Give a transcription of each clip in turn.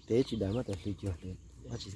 Tes tsis daws mas tes hli cuag tes dab tsi.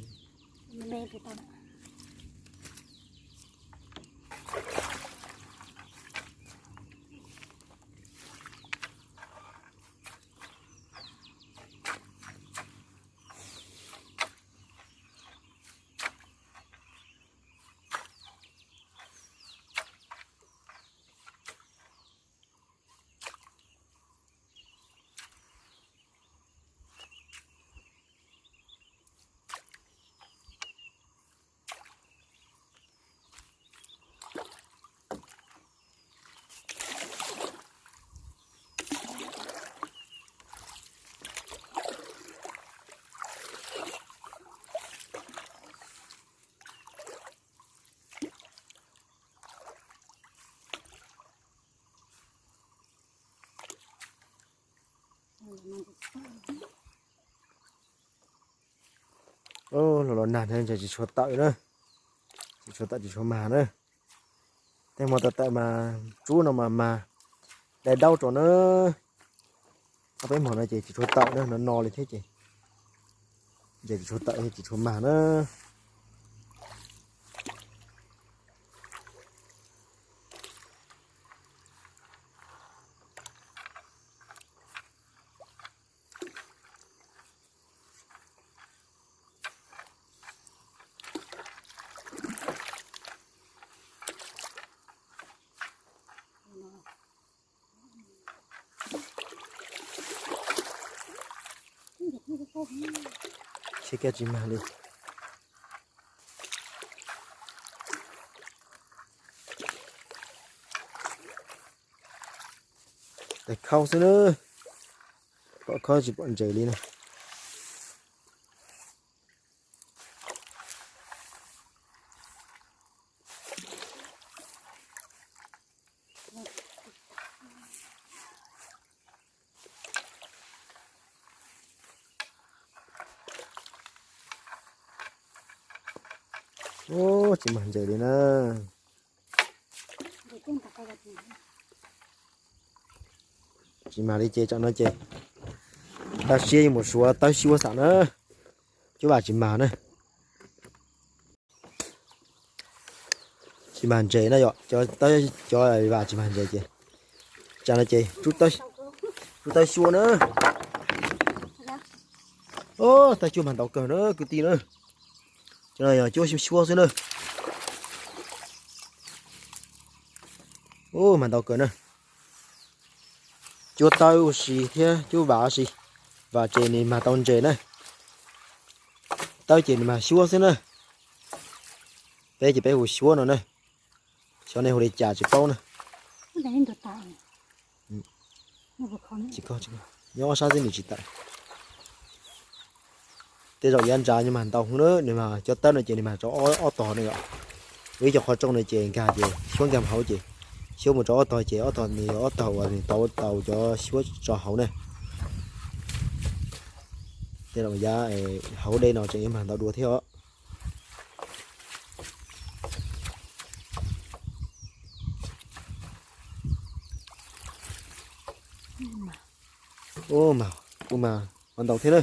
Los los nag ntshai tsis tshua tawm na, tsis tshua tawm tsis tshua mag na. Tej hmo tawm tawm mas rub no mas mag, dai daub rau na. Ob peb hmo no ces tsis tshua tawm na, no no li thiab ces, ces tsis tshua tawm tsis tshua mag na. Tsis kag tsis mag li. Tes khau xwb na, pom khau tsis pom ntses li na. Ub, tsis mag ntses li na. Tsis mag li ces tsam no ces tag siab yuav mus suav tawb xyuab xam na. Cuab vam tsis mag na. Tsis mag ntses na yom, cov, cov vam tsis mag ntses ces tsam no ces rub tawb xyuab na. Tawb xyuab mag ntau kawg na kwv tij na. Cov no yog cuab xyuab xyuab xwb na. Ub, mag ntau kawg na. Cuab tawb ua si thiab cuab vam ua si. Vam ces nws mag tau ntses na. Tawb ces nws mag xyuab xwb na. Peb ces peb hu xyuab no na. Xyov nej hu li cas tsis paub na. Nyob ob sab xwb nws tsis tawm. Tej zaum yav ntsa nws mag ntau hwv na, nws mag cov tawb no ces nws mag rau ob tog na yom. Ua ib co qhov rooj no ces nkag ces xyuab nkag hauv ces xyuab mus rau ob tog ces ob tog nws yog ob tog uas nws tau tau cov xyuab tso hauv na. Tej zaum yav hauv dej no tseem yuav mag ntau dua thiab os. Ub, mag, kuj mag ntau thiab na.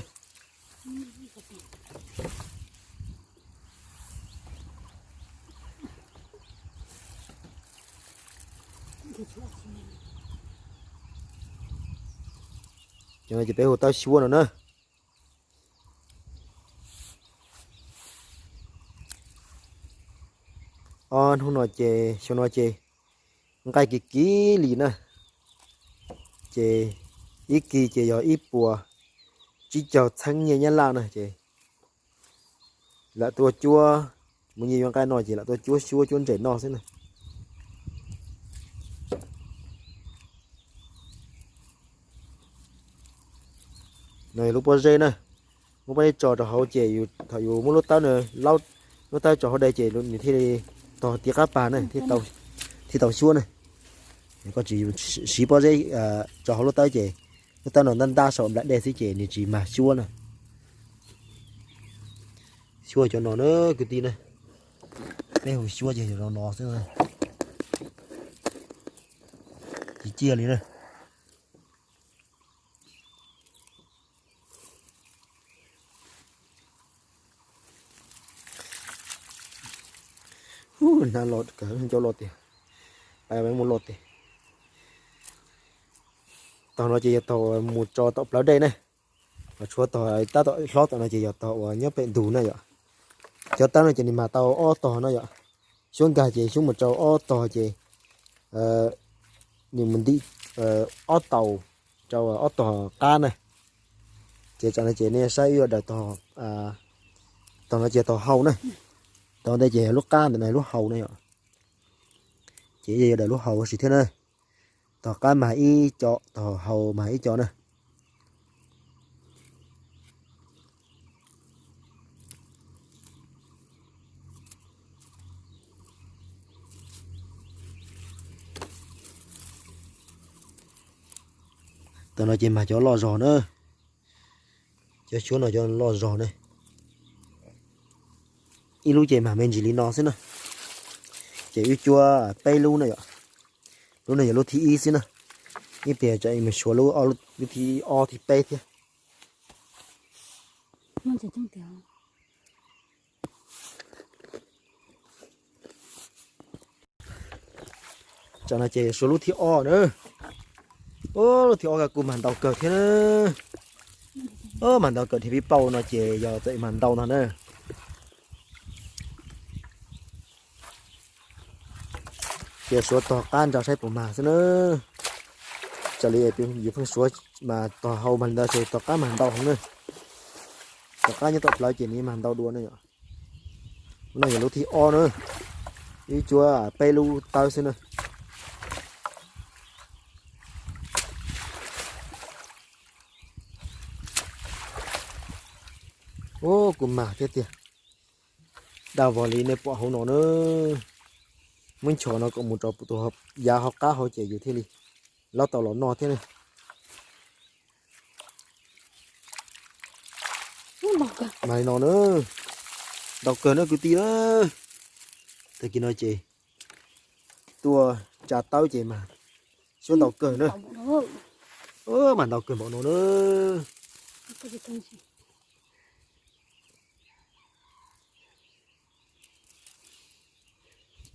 Cov no ces peb hu tawb xyuab no na. Ob hnub no ces xyoo no ces nqaij kiv kiv li na, ces ib kis ces yog ib puas tsib caug txheeb nyiaj Nyab Laj na ces lam tuaj cuab, mus nyiaj yuav nqaij noj ces lam tuaj cuab xyuab cuab ntses noj xwb na. No yog lub pob zeb na, muab pob zeb tso rau hauv ces thaum yus muab lub tawb, lub tawb tso hauv dej ces nws thiaj li tog ti qab pas na, thiaj tau xyuab na. Koj tsis siv pob zeb tso hauv lub tawb ces lub tawb no ntab ntab saum nplaim dej xwb ces nws tsis mag xyuab na. Xyuab cov no na kwv tij na, peb hu xyuab ces no no xwb, tsis ciaj li na. Hnab loj kawg, ncau loj tiag. Pab mus loj tiag. Tog no ces yog tog mus tso tom plawv dej ne. Ho tshuav tog tab tom hlob tom no ces yog tog uas nyob pem ntug na yom. Cov tawb no ces nws mag tau ob tog no yom. Xyov nkag ces xyov mus rau ob tog ces nws mus ntim ob taus rau ob tog qab na. Ces tsam no ces nej saib wb yuav daws tog, tog no ces tog hau na. Tog ntawd ces yog lub qab, ntawm no lub hau na yom. Ces yuav daws lub hau ua si thiab na. Tog qab mag ib co, tog hau mag ib co na. Tog no ces mag cov loj zog na. Cov xyuab no cov loj zog ne. Ib lub ces mag me ntsis li no xwb na. Ces wb cuab peb lub na yom. Lub no yog lub thib ib xwb na. Ib pliag tsam mus suav lub, lub thib ob thib peb thiab. Tsam no ces suav lub thib ob na. Lub thib ob kuj mag ntau kawg thiab na. Mag ntau kawg dhia pib pauj no ces yog txawm mag ntau ntag na. Ces suav tog qab ntsa saib puas mag xwb na. Raws li yus pheej suav mas tog hau mag li ntawd ces tog qab mag ntau heev na. Tog qab nyob tom plawv ces nws mag ntau dua na yom. No yog lub thib ob na. Wb cuab peb lub tawb xwb na. Ub, kuj mag thiab tiag. Daj vog li nej pom hauv no na. Muab nchos no kom mus rau tus yav hauv qab hauv ces yus thiaj li laub tau los noj thiab ne. Mas li no na, ntau kawg na kwv tij na. Tag kis no ces tuaj tsa tawb ces mas xyuab ntau kawg na. Mas ntau kawg npaum no na.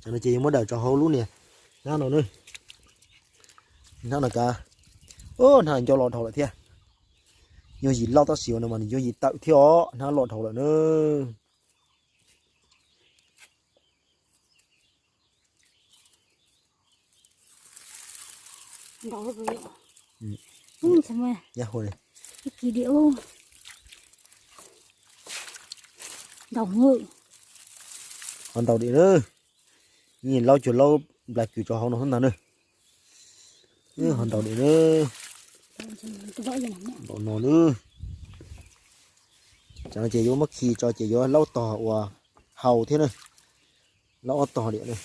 Tam no ces yuav muab daws rau hauv lub niag hnab no na. Hnab no kav, hnab ncau los dhau lawm thiab. Nyuag yim loj tab sis no mas nws nyuag yim tawm thiab os, hnab loj dhau lawm na. Qhov ntau dim na, laub cuag laub nplai kws rau hauv no xwb ntag na. Qhov ntau dim na, npaum no na. Tam no ces yuav muab khi tso ces yuav laub tog uas hau thiab na. Laub ob tog dim na.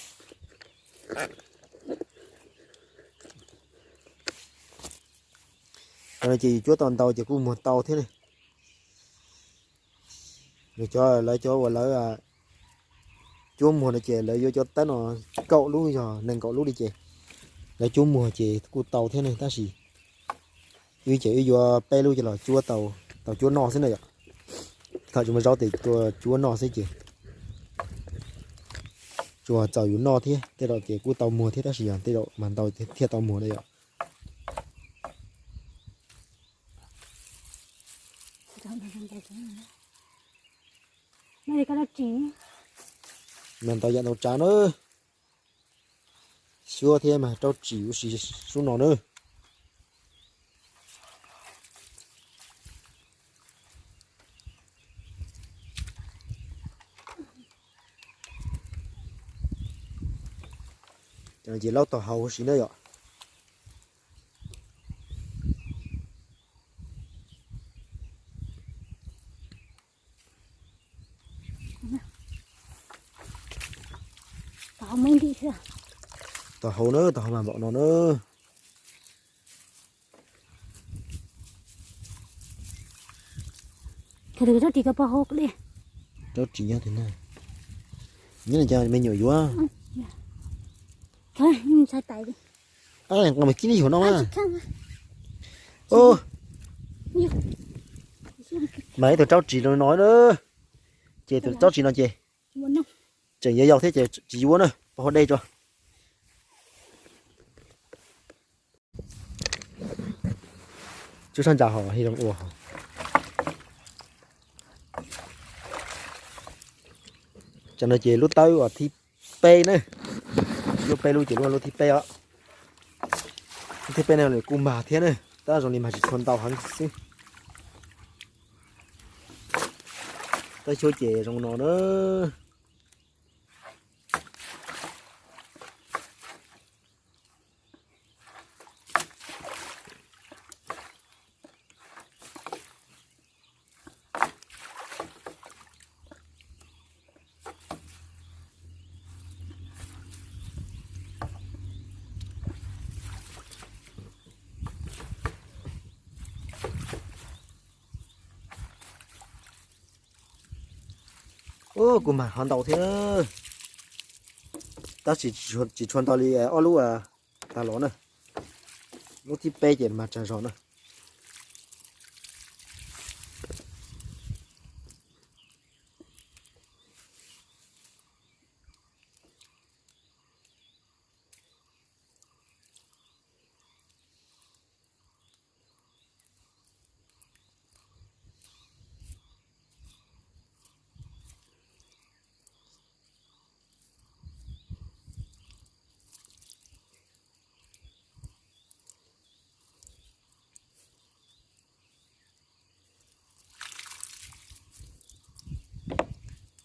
Tam no ces yus cuab tau ntau ces kuj muag tau thiab ne. Cov, lawv cov uas lawv cuab muag no ces lawv yuav cov tawb no kaum lub yog nees nkaum lub li ces lawv cuab muag ces kuj tau thiab ne, tab sis wb ces wb yuav peb lub ces los cuab tau, tau cuab noj xwb na yom. Thaum tsis muaj zaub ces tuaj cuab noj xwb ces tsuas txaus yus noj thiab, tej zaum ces kuj tau muag thiab tab sis yog tej zaum mas ntau thiaj tau muag na yom. Mas ntau yam ntau tsav na. Xyuab thiab mas rau tsim ua si sub no na. Ces laub tog hau huv si na yom. Tog hau na, tog hau mas npaum no na. Rab ris nyob tim no. Nyob no cas me nyuam yuav. Mas kib neb yuav no na. Mas ib tug rab ris no na. Ces tus rab ris no ces Tseem yau yau thiab ces tsis yuav na, pov hauv dej tso. Tsub sab ntsa ho hi zoo ua. Tsam no ces lub tawb uas thib peb na, lub peb lub ces lub lub thib peb os. Lub thib peb no kuj mag thiab na, tab zoo li mag tsis tshua ntau heev xwb. Tawb xyuab ces zoo no na. Ub, kuv mag ho ntau thiab, tab sis tsis tshua ntau li ob lub tag los na. Lub thib peb ces mag tsawg zog na.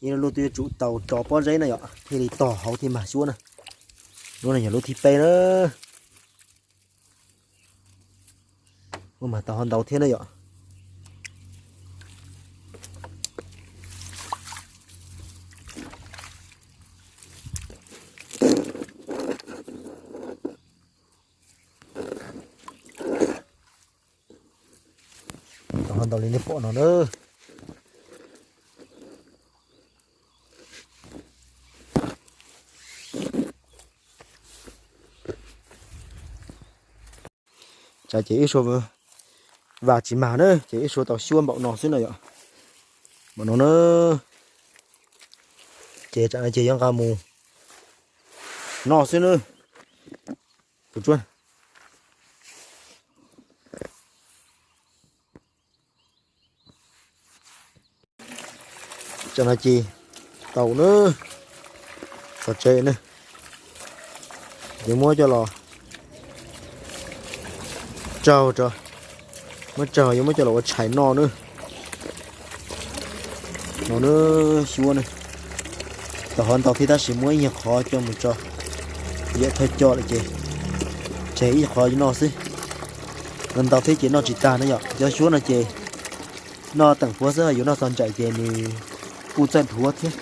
Ib lub twb yuav tsum tau tso pob zeb na yom, thiaj li tog hauv thiaj mag xyuab na. Lub no yog lub thib peb na. Ua mas tau ho ntau thiab na yom. Tau ho ntau li nej pom no na. Tsam ces ib suab vas tsis mag na, ces ib suab tau xyuab npaum no xwb na yom. Npaum no na. Ces tsam no ces yuav nqa mus noj xwb na. Tus tsuab. Tsam no ces tau na, txog tsev na, yuav muab coj los tsaug, muab tsaug yuav muab coj los ua tshais noj na. No na, xyuab na, tau ho ntau thiab tab sis muab ib nyuag qhov coj mus tso, yawm thawj coj lawm ces tseg ib qhov noj xwb. Ntau thiab ces noj tsis tag na yom, cov xyuab no ces noj teem puav xwb, yuav noj txog nraim ces nws kuj txawj dhuav thiab.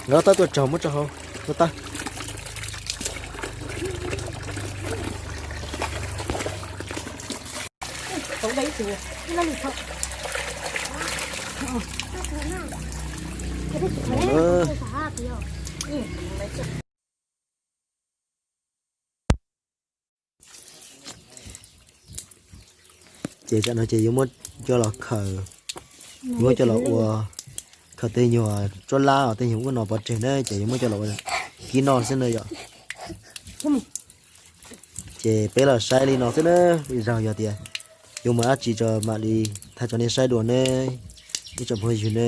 Nkawd tab tuaj tsaug muab tso hauv, tuaj tab. Ces tam no ces yuav muab coj los khaws, yuav muab coj los ua khaws tej nyuag tsuab lab os, tej nyuag ub no pov tseg na, ces yuav muab coj los ua kib noj xwb na yom. Ces peb los saib li no xwb na, lwm zaug yog tias yuav mus dab tsi tso mam li thaij rau nej saib dua ne, ib tsoom phooj ywg ne.